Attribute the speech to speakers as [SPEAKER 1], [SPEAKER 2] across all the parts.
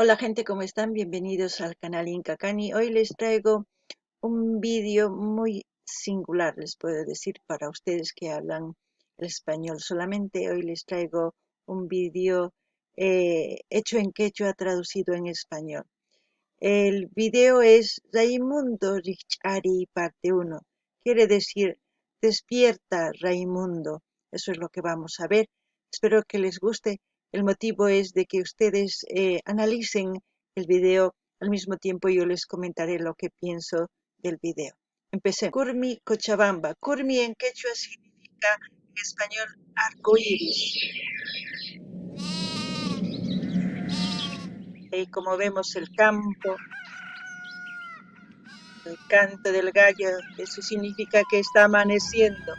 [SPEAKER 1] Hola gente, ¿cómo están? Bienvenidos al canal Inca Kani. Hoy les traigo un vídeo muy singular, les puedo decir, para ustedes que hablan el español solamente. Hoy les traigo un vídeo hecho en quechua, traducido en español. El video es Raimundo Rikch'ariy, parte 1. Quiere decir, despierta Raimundo. Eso es lo que vamos a ver. Espero que les guste. El motivo es de que ustedes analicen el video. Al mismo tiempo yo les comentaré lo que pienso del video. Empecemos. Kurmi, Cochabamba. Kurmi en quechua significa en español arco iris. Y como vemos el campo, el canto del gallo, eso significa que está amaneciendo.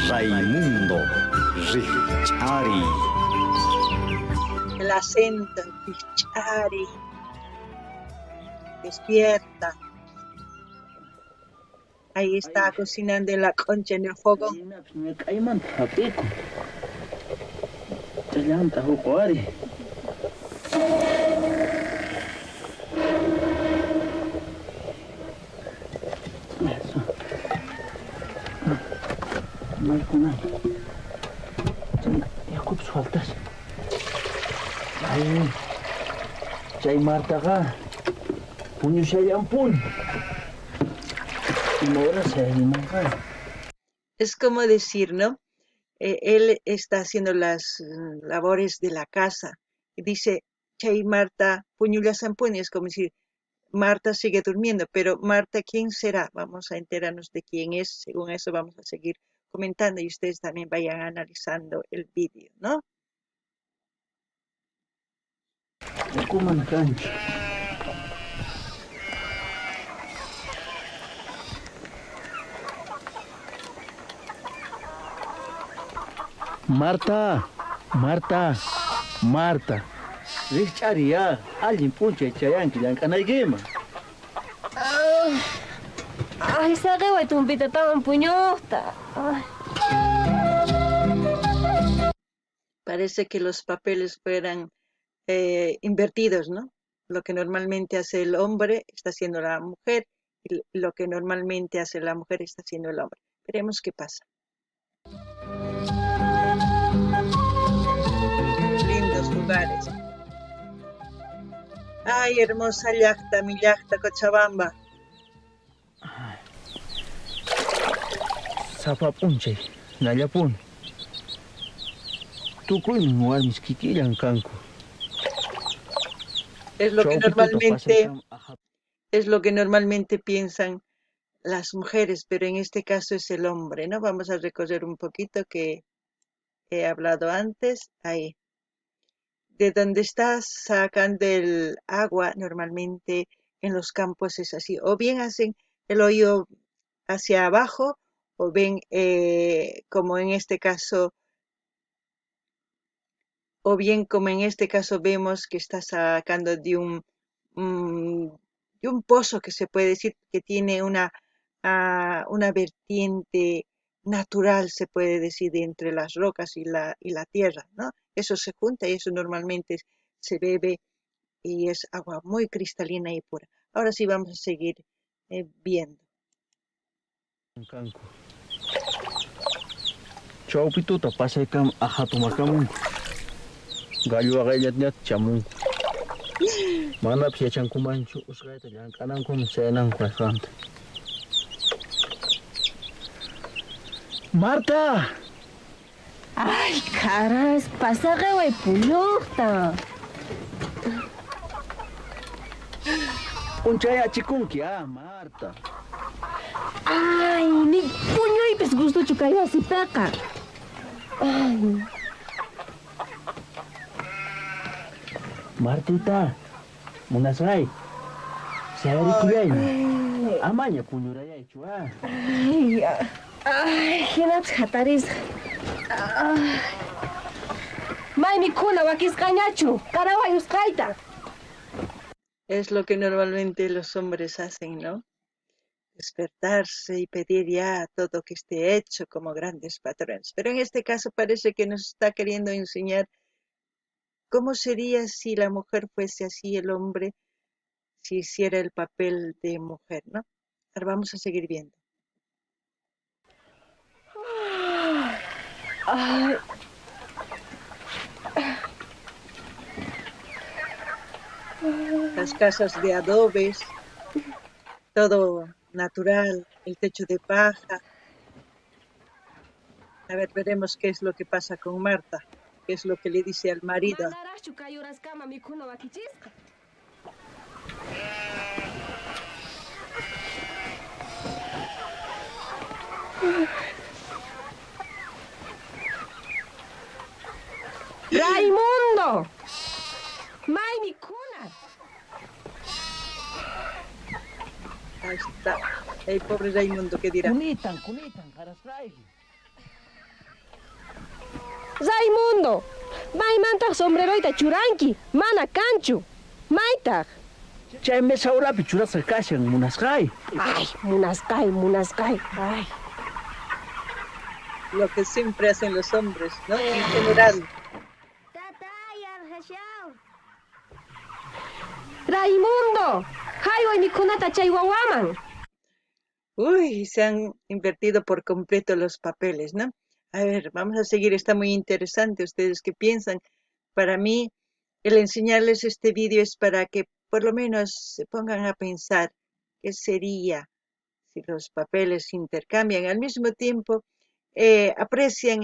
[SPEAKER 2] Raimundo Rikch'ariy.
[SPEAKER 1] El acento, Rikch'ariy. Despierta. Ahí está cocinando en la concha, en el fuego.
[SPEAKER 3] Chay Martaqa puñushallanpuni.
[SPEAKER 1] Es como decir, ¿no? Él está haciendo las labores de la casa. Y dice, Chay Marta puñullasampuni. Es como decir, Marta sigue durmiendo, pero Marta, ¿quién será? Vamos a enterarnos de quién es. Según eso vamos a seguir comentando y ustedes también vayan analizando el vídeo, ¿no?
[SPEAKER 3] Marta, Marta, Marta. Rikch'ariya, allin p'unchay chayanki llank'anaykiman.
[SPEAKER 4] Ay, saqiway tumpitatawan puñuqta. Ay.
[SPEAKER 1] Parece que los papeles fueran invertidos, ¿no? Lo que normalmente hace el hombre está haciendo la mujer y lo que normalmente hace la mujer está haciendo el hombre. Veremos qué pasa. Lindos lugares. Ay, hermosa llaqta, mi llaqta, Cochabamba.
[SPEAKER 3] Sapa p'unchay, nallapuni. Tukuynin warmis kikillan kanku.
[SPEAKER 1] Es lo que
[SPEAKER 3] Chawpi tuta
[SPEAKER 1] normalmente,
[SPEAKER 3] pasaykan aja.
[SPEAKER 1] es lo que normalmente piensan las mujeres, pero en este caso es el hombre, ¿no? Vamos a recorrer un poquito que he hablado antes. Ahí. De donde está sacando el agua, normalmente en los campos es así. O bien hacen el hoyo hacia abajo, o bien como en este caso, o bien como en este caso vemos que está sacando de un pozo que se puede decir que tiene una vertiente natural, se puede decir, de entre las rocas y la tierra, ¿no? Eso se junta y eso normalmente se bebe y es agua muy cristalina y pura. Ahora sí vamos a seguir viendo.
[SPEAKER 3] Chawpi tuta pasaykama ajatumakamunku. Gallo aqayllatñataq chamunku. Manapis yachankumanchu usqhayta llank'anankuman chayananku kasqanta. Marta!
[SPEAKER 4] Ay, caras, pasaqaway puñuqta.
[SPEAKER 3] P'unchay achikunki, ah, Marta.
[SPEAKER 4] Ay, ni puñuypis gustuchu kay wasipiqa. Ay.
[SPEAKER 3] Martita, munasqay. Sayarikullayna. Amaña puñurayaychu, ah.
[SPEAKER 4] Ay, ay, hinapis hatarisqa. Ay. May mikhuna wakisqañachu, qaraway usqhayta.
[SPEAKER 1] Es lo que normalmente los hombres hacen, ¿no? Despertarse y pedir ya todo que esté hecho como grandes patrones. Pero en este caso parece que nos está queriendo enseñar cómo sería si la mujer fuese así, el hombre si hiciera el papel de mujer, ¿no? Ahora vamos a seguir viendo.
[SPEAKER 4] Ay.
[SPEAKER 1] Las casas de adobes, todo natural, el techo de paja. A ver, veremos qué es lo que pasa con Marta, qué es lo que le dice al marido.
[SPEAKER 4] Manaraqchu kay uraskama mikhuna wakichisqa? Raimundo! May mikhuna!
[SPEAKER 1] Ahí está. El pobre Raimundo, ¿qué dirá?
[SPEAKER 3] Kunitan, kunitan, qarasqayki.
[SPEAKER 4] Raimundo! Maymantaq sombreroyta churanki, mana kanchu. Maytaq.
[SPEAKER 3] Chay mesa urapi churasqa kashan munasqay.
[SPEAKER 4] Ay, munasqay, munasqay. Ay.
[SPEAKER 1] Lo que siempre hacen los hombres, ¿no? En general.
[SPEAKER 4] Raimundo! Hayway mikhunata chay wawaman.
[SPEAKER 1] Uy, se han invertido por completo los papeles, ¿no? A ver, vamos a seguir, está muy interesante. ¿Ustedes qué piensan? Para mí, el enseñarles este vídeo es para que por lo menos se pongan a pensar qué sería si los papeles se intercambian. Al mismo tiempo, aprecian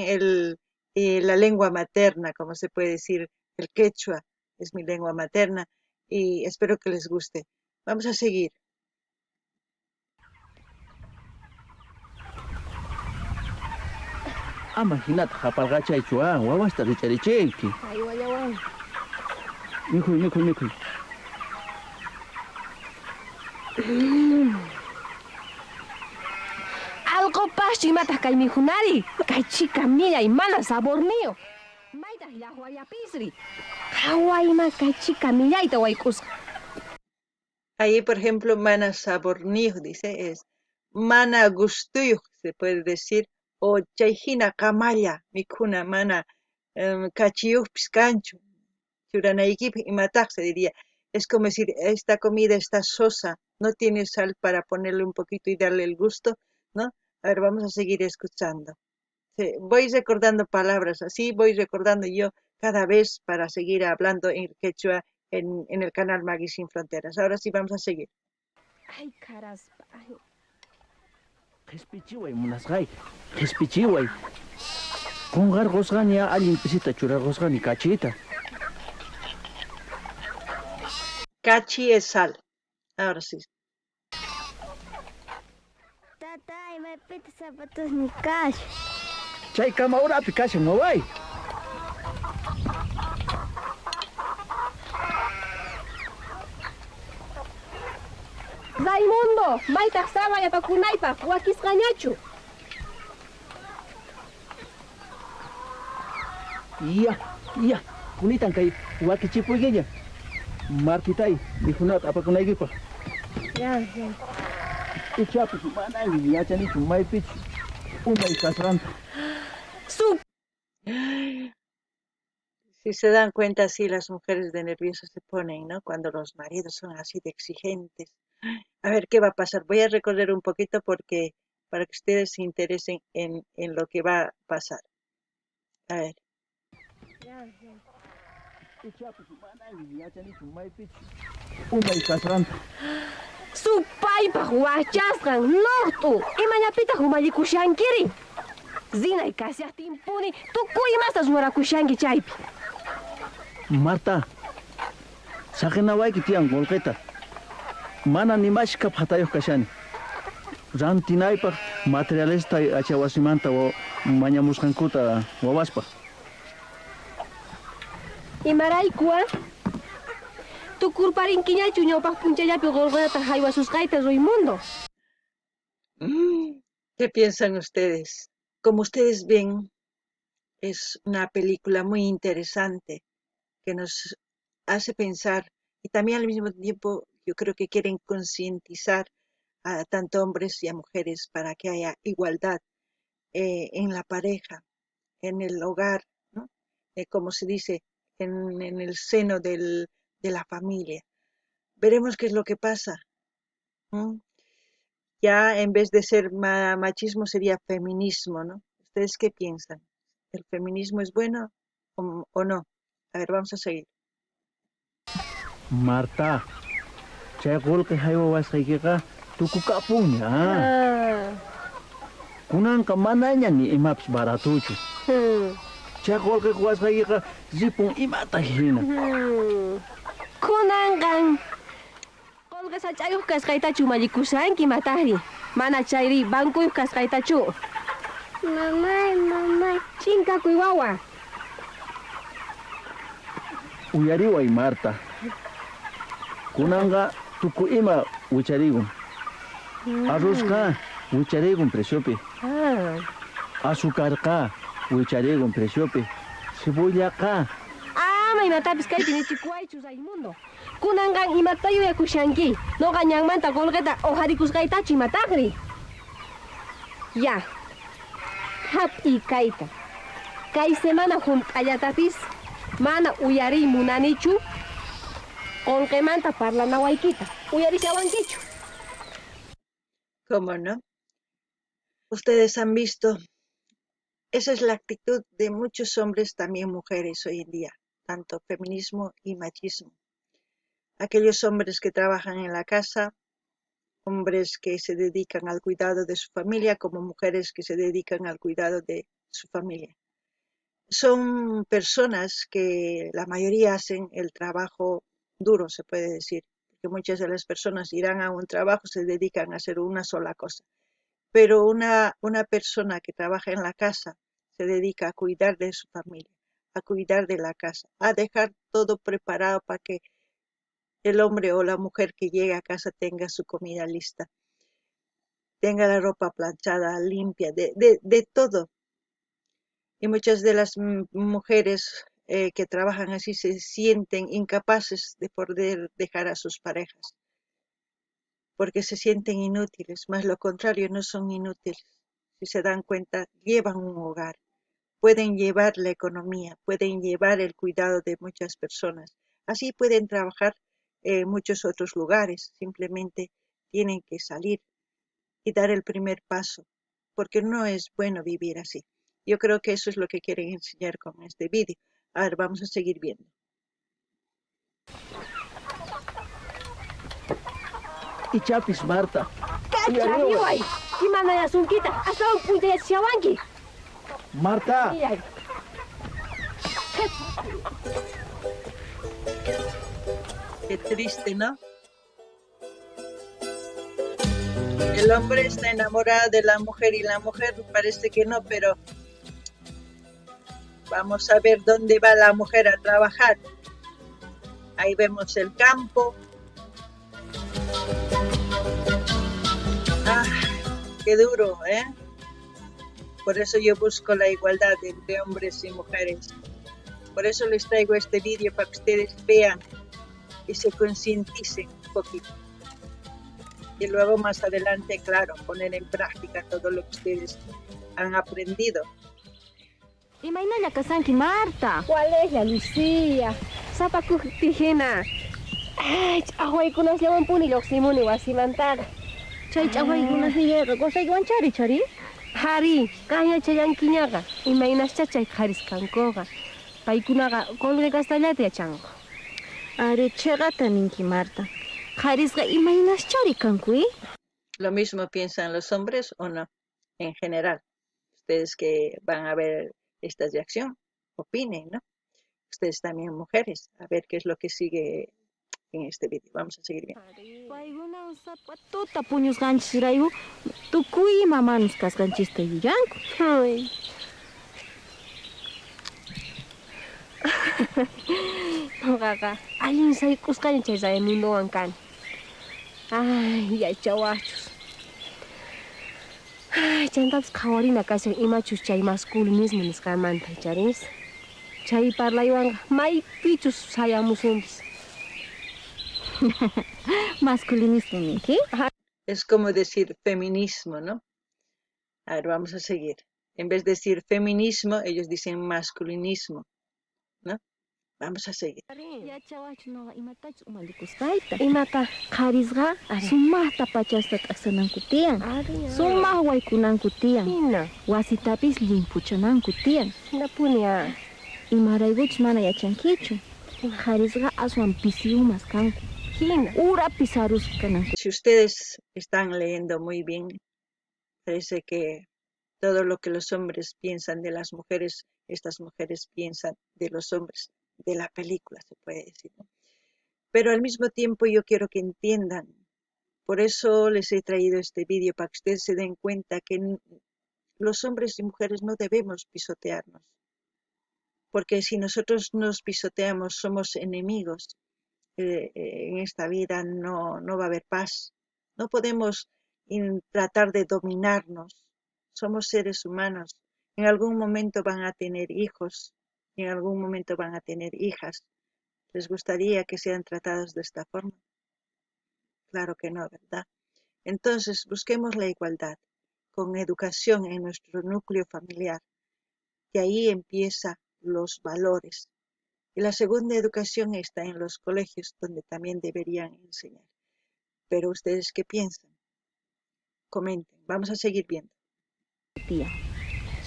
[SPEAKER 1] la lengua materna, como se puede decir, el quechua es mi lengua materna, y espero que les guste. Vamos a seguir.
[SPEAKER 3] Ama hinata hapalqachaychu, wawasta richarichinki.
[SPEAKER 4] Ay, wallawan.
[SPEAKER 3] Mikhuy, mikhuy, mikhuy.
[SPEAKER 4] Alqopaschu imataq kay mikhunari? Kay chika millay mana saborniyuq. Maytaq llaqwallapisri. Qhawayma kay chika millayta wayk'usqa.
[SPEAKER 1] Ahí, por ejemplo, mana saborniyuq, dice, es mana gustuyuq, se puede decir, o chayhina qamalla mikhuna mana kachiyuqpis kanchu, churanaykipaq imataq se diría. Es como decir, esta comida está sosa, no tiene sal para ponerle un poquito y darle el gusto, ¿no? A ver, vamos a seguir escuchando. Sí, voy recordando palabras, así voy recordando yo cada vez para seguir hablando en quechua en el canal Magui Sin Fronteras. Ahora sí vamos a seguir.
[SPEAKER 4] Ay, caraspa. Ay.
[SPEAKER 3] Qhispichiway, munasqay. Qhispichiway. Qunqarqusqani allin pisita churarqusqani kachita.
[SPEAKER 1] Cachi es sal. Ahora sí.
[SPEAKER 5] Tatay, maypita zapatosni kashan.
[SPEAKER 3] Chay kama urapi kashan, waway.
[SPEAKER 4] Raimundo, maytaq saway apakunaypaq wakisqañachu.
[SPEAKER 3] Ya, ya, kunitan kay wakichipuykiña. Martitay, mikhunata apakunaykipaq.
[SPEAKER 4] Ya, ya.
[SPEAKER 3] Ichapis manami yachanichu maypichu umay kasqanta.
[SPEAKER 4] Su
[SPEAKER 1] Si se dan cuenta, así las mujeres de nerviosas se ponen, ¿no? Cuando los maridos son así de exigentes. A ver, ¿qué va a pasar? Voy a recorrer un poquito para que ustedes se interesen en lo que va a pasar. A ver.
[SPEAKER 4] Supaypaq wachasqan luqt'u, imañapitaq umallikushankiri? Zinay kashaqtinpuni tukuy imasta ruwarakushanki chaypi.
[SPEAKER 3] Marta, saqinawayki tiyan qullqita. Mana nimashka phatayuq kashani. Rantinaypaq materialesta achawasimanta mañamusqankuta wawaspaq.
[SPEAKER 4] Imarayku, ah? Tukurparinkiñachu ñawpaq punchallapi qullqinata haywasusqayta, Raimundo.
[SPEAKER 1] ¿Qué piensan ustedes? Como ustedes ven, es una película muy interesante que nos hace pensar y también al mismo tiempo yo creo que quieren concientizar a tanto hombres y a mujeres para que haya igualdad en la pareja, en el hogar, ¿no? Como se dice, en el seno de la familia. Veremos qué es lo que pasa. Ya en vez de ser machismo sería feminismo, ¿no? ¿Ustedes qué piensan? ¿El feminismo es bueno o no? A ver, vamos a seguir.
[SPEAKER 3] Marta, chay qullqi haywawasqaykiqa tukukapunña. Kunanqa manaña ni imapas baratuchu. Chay qullqi quwasqaykiqa ripun imata hina.
[SPEAKER 4] Kunanqan qullqi sach'ayuq kasqaytachu umallikushanki mataqri, mana chayri bancuyuq kasqaytachu.
[SPEAKER 5] Mamay, mamay.
[SPEAKER 4] Chinkakuy wawa.
[SPEAKER 3] Uyariway Marta. Kunanqa tukuy ima wicharigun. Arrozqa wicharigun preciopi. Azucarqa wicharigun preciopi. Cebollaqa.
[SPEAKER 4] Ama imatapis kaypi nichikuwaychu Raimundo. Kunanqan imata yuyakushanki. Noqa ñanmanta qullqita uqharikusqaytachu imataqri. Ya. Hap'iy kayta. Kay semana hunt'allatapis mana uyariy munanichu qullqimanta parlanawaykita. Uyarishawankichu.
[SPEAKER 1] ¿Cómo no? Ustedes han visto, esa es la actitud de muchos hombres, también mujeres hoy en día, tanto feminismo y machismo. Aquellos hombres que trabajan en la casa, hombres que se dedican al cuidado de su familia, como mujeres que se dedican al cuidado de su familia. Son personas que la mayoría hacen el trabajo duro, se puede decir, porque muchas de las personas irán a un trabajo, se dedican a hacer una sola cosa. Pero una persona que trabaja en la casa se dedica a cuidar de su familia, a cuidar de la casa, a dejar todo preparado para que el hombre o la mujer que llegue a casa tenga su comida lista, tenga la ropa planchada, limpia, de todo. Y muchas de las mujeres que trabajan así se sienten incapaces de poder dejar a sus parejas, porque se sienten inútiles, más lo contrario, no son inútiles. Si se dan cuenta, llevan un hogar, pueden llevar la economía, pueden llevar el cuidado de muchas personas. Así pueden trabajar en muchos otros lugares, simplemente tienen que salir y dar el primer paso, porque no es bueno vivir así. Yo creo que eso es lo que quieren enseñar con este vídeo. A ver, vamos a seguir viendo.
[SPEAKER 3] Y chapis, Marta.
[SPEAKER 4] ¡Cachariway! ¡Imanayasunkita! ¡Hasta un punto de chawanki!
[SPEAKER 3] ¡Marta!
[SPEAKER 1] Qué triste, ¿no? El hombre está enamorado de la mujer y la mujer parece que no, pero vamos a ver dónde va la mujer a trabajar. Ahí vemos el campo. ¡Ah, qué duro, eh! Por eso yo busco la igualdad entre hombres y mujeres. Por eso les traigo este vídeo, para que ustedes vean y se concienticen un poquito. Y luego más adelante, claro, poner en práctica todo lo que ustedes han aprendido.
[SPEAKER 5] Imaynalla kasanki, Marta.
[SPEAKER 4] ¿Cuál es la Lucía? Sapakuqtijina. Ay, ch'aqwaykunasllawanpuni lluqsimuni wasimantaqa.
[SPEAKER 5] Chay ch'aqwaykunasnillayqa qusaykiwan chari chari?
[SPEAKER 4] Hari, qan yachallankiñaqa. Imaynascha chay qharis kankuqa. Paykunaqa qullqi kastallata yachanku.
[SPEAKER 5] Ari, chiqata ninki, Marta. Qharisqa imaynaschari kanku, ¿eh?
[SPEAKER 1] Lo mismo piensan los hombres o no, en general. Ustedes que van a ver esta reacción, opinen, ¿no? Ustedes también mujeres, a ver qué es lo que sigue en este vídeo. Vamos a seguir viendo.
[SPEAKER 5] Paykuna sapatuta puñusqanchisrayku tukuy ima manus kasqanchista yuyanku.
[SPEAKER 4] Ay. Noqaqa allin sayk'usqaña chay Raimundowan kani. Ay, yachawaqchus. Ay, chantapis qhawarina kashan imachus chay masculinismo nisqamanta, charis. Chay parlaywanqa maypichus sayamusunpis.
[SPEAKER 5] Masculinismo ninki?
[SPEAKER 1] Es como decir feminismo, ¿no? A ver, vamos a seguir. En vez de decir feminismo, ellos dicen masculinismo, ¿no? Vamos a seguir.
[SPEAKER 5] Yachawaqchu nuqa imatachus umallikusqayta.
[SPEAKER 4] Imata?
[SPEAKER 5] Qharisqa
[SPEAKER 4] Ari.
[SPEAKER 5] sumaqta pachasta t'aqsananku tiyan.
[SPEAKER 4] Ari.
[SPEAKER 5] Sumaq waykunanku tiyan.
[SPEAKER 4] Hina.
[SPEAKER 5] Wasitapis llimpuchananku tiyan.
[SPEAKER 4] Hinapuni ah.
[SPEAKER 5] Imaraykuchus mana yachankichu. Qharisqa aswan pisiyumas kanku.
[SPEAKER 4] Hina.
[SPEAKER 5] Urapi sarusqa kananku.
[SPEAKER 1] Si ustedes están leyendo muy bien, parece que todo lo que los hombres piensan de las mujeres, estas mujeres piensan de los hombres, de la película, se puede decir, ¿no? Pero al mismo tiempo yo quiero que entiendan. Por eso les he traído este vídeo, para que ustedes se den cuenta que los hombres y mujeres no debemos pisotearnos. Porque si nosotros nos pisoteamos, somos enemigos. En esta vida no va a haber paz. No podemos tratar de dominarnos. Somos seres humanos. En algún momento van a tener hijos, en algún momento van a tener hijas. ¿Les gustaría que sean tratados de esta forma? Claro que no, ¿verdad? Entonces, busquemos la igualdad con educación en nuestro núcleo familiar. De ahí empiezan los valores. Y la segunda educación está en los colegios, donde también deberían enseñar. Pero ustedes, ¿qué piensan? Comenten. Vamos a seguir viendo.
[SPEAKER 5] Tiyan.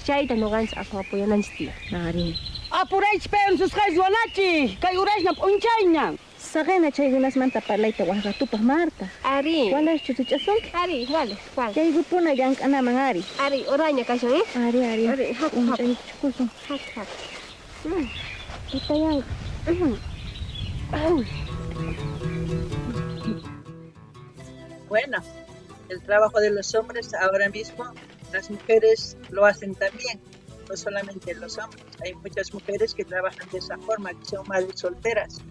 [SPEAKER 4] Chayta nuqanchis aswan apoyananchis tiyan.
[SPEAKER 5] Ari.
[SPEAKER 6] Apuraychis paywan susqaychis wanachi, kay urayna p'unchayña.
[SPEAKER 5] Saqena chaykunasmanta parlayta waj ratupaq, Marta.
[SPEAKER 4] Ari.
[SPEAKER 5] Walaschu such'asunki?
[SPEAKER 4] Ari, wale, wale.
[SPEAKER 5] Chaykupuna llank'anaman ari.
[SPEAKER 4] Ari, uraña kashan, eh?
[SPEAKER 5] Ari, ari.
[SPEAKER 4] Ari, haku, haku.
[SPEAKER 5] P'unchaykuchukusun.
[SPEAKER 4] Haku, haku.
[SPEAKER 5] Tutayanqa.
[SPEAKER 1] Bueno, el trabajo de los hombres ahora mismo, las mujeres lo hacen también, no solamente los hombres. Hay muchas mujeres que trabajan de esa forma, que son madres solteras.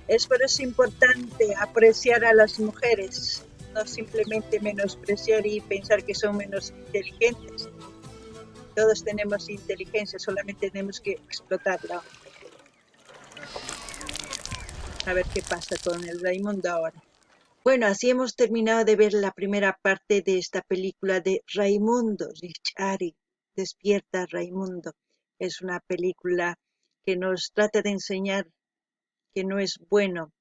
[SPEAKER 1] Es por eso importante apreciar a las mujeres, no simplemente menospreciar y pensar que son menos inteligentes. Todos tenemos inteligencia, solamente tenemos que explotarla. A ver qué pasa con el Raimundo ahora. Bueno, así hemos terminado de ver la primera parte de esta película de Raimundo, Rijch'ariy, Despierta Raimundo. Es una película que nos trata de enseñar que no es bueno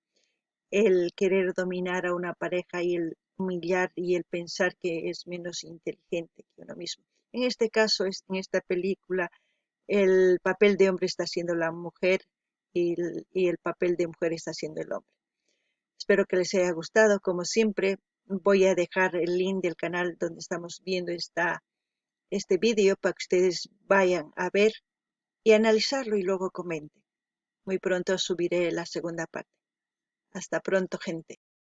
[SPEAKER 1] el querer dominar a una pareja y el humillar y el pensar que es menos inteligente que uno mismo. En este caso, en esta película, el papel de hombre está siendo la mujer y el papel de mujer está siendo el hombre. Espero que les haya gustado. Como siempre, voy a dejar el link del canal donde estamos viendo este vídeo para que ustedes vayan a ver y analizarlo y luego comenten. Muy pronto subiré la segunda parte. Hasta pronto, gente.